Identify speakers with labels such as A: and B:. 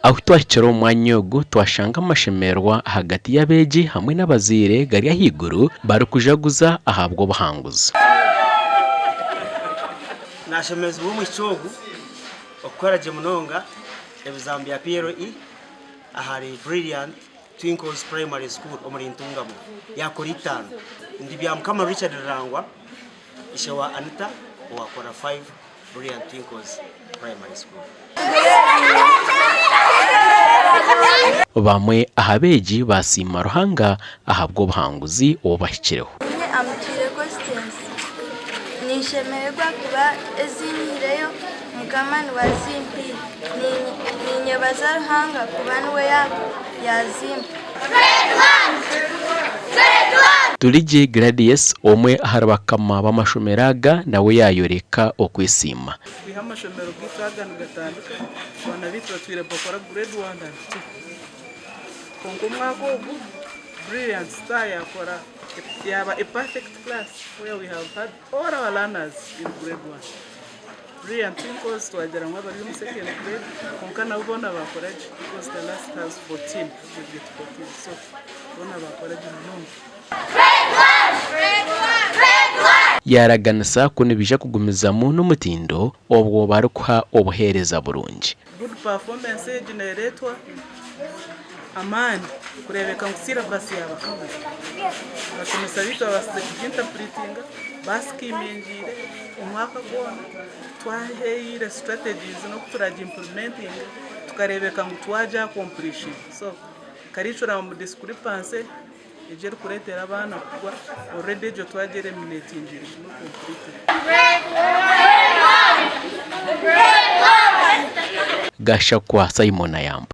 A: Ahu twahikire omu mwanya ogu twashanga amashemererwa ahagati y'abeegi hamwe n'abazaire gari ahaiguru barikujaguza ahabw'obuhanguzi.
B: Nashemezibwa omwishiki ogu okukora gye munonga ebizamu bya PLE ahari Brilliant Twinkles Primary School omuri Ntungamo yakora eitano. Ndi Byamukama Richard Rurangwa, ishe wa Anita owakora 5 Brilliant Twinkles Primary School.
A: Bamwe aha beegi baasiima Ruhanga ahabw'obuhanguzi obu bahikireho.
C: Nyine Amutuire Constance, Ninshemererwa kuba ezi nyihireyo Mukama niwe azimpaire. Ninyebaza Ruhanga kuba niwe yaazimpa.
A: Turigye Gladies, omwe ahari bakama b'amashomero aga nawe yaayoreka okwesiima.
D: Kwiha amashomero gaitu aga nigatandika, abaana baitu batwire nibakora grade one and two. Kwonka omwaka ogu, Brilliant Star yakora yaaba a perfect class where we have had all our learners in grade one. Brilliant Twinkles twagira ngu abari omu second grade kwonka nabo boona baakora gye because the last has 14, we get 14 so boona baakora gye munonga.
A: Yaaraganisa ku nibaija kugumizamu n'omutindo obwo barikuha obuheereza burungi.
D: Good performance egi neereetwa amaani kureebeka ngu syllabus yaaba covered. Abashomesa baitu babaasize kugi interpretinga, baasikimingiire omwaka gwona, twaheereire strategies n'oku turaagi implementinge tukareebeka ngu twagi accomplishinga. So curriculum discrepancy egyo erikureetera abaana kugwa already egyo twagi eliminatingire kimwe completely.
A: Gashakwa Simon Ayamba.